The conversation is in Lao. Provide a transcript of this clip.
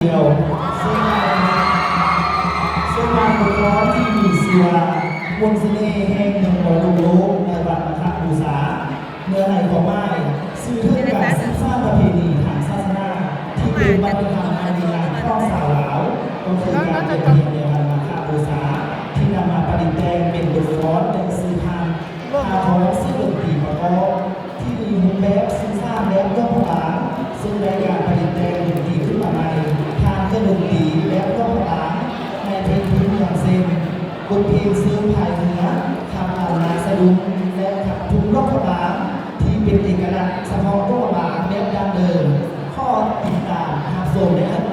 ດຽວ ເຊິ່ງ ເຊິ່ງເປັນບົດຮ້ອງທີ່ມີຊື່ວ່າ ມົນສະເໜ່ແຫ່ງເມືອງບອລລູກໂລກໃນວັນມາຄະບູຊາ. ເນື້ອໃນຄວາມໝາຍ ສື່ເຖິງການສືບສານປະເພນີທາງສາສະໜາ ທີ່ເປັນວັດທະນະທຳອັນດີງາມຂອງຊາວລາວ ກໍຄືການໄປຮຽນໃນວັນມາຄະບູຊາ ທີ່ນຳມາປະດິດແຕ່ງເປັນບົດຟ້ອນ ແລະ ສື່ຜ່ານ ທ່າທອງ ເສຍງດົນຕີປະກອບ ທີ່ມີຮູບແບບສື່ສານແບບຫຼວງພະບາງ ເຊິ່ງໄດ້ການປະດິດແຕ່ງດົນຕີຂຶ້ນມາໃໝ່ ຜ່ານເຄື່ອງດົນຕີແບບຫຼວງພະບາງ ໃນເພງພື້ນເມືອງເຊັ່ນ ບົດເພງເຊີງພາຍເຮືອ, ຄຳລຳນາສະດຸ້ງ ແລະ ຄຳທຸງຫຼວງພະບາງ ທີ່ເປັນເອກະລັກສະເພາະຫຼວງພະບາງແບບດັ້ງເດີມ. ຂໍຕິດຕາມຮັບຊົມ ແລະ ຮັບ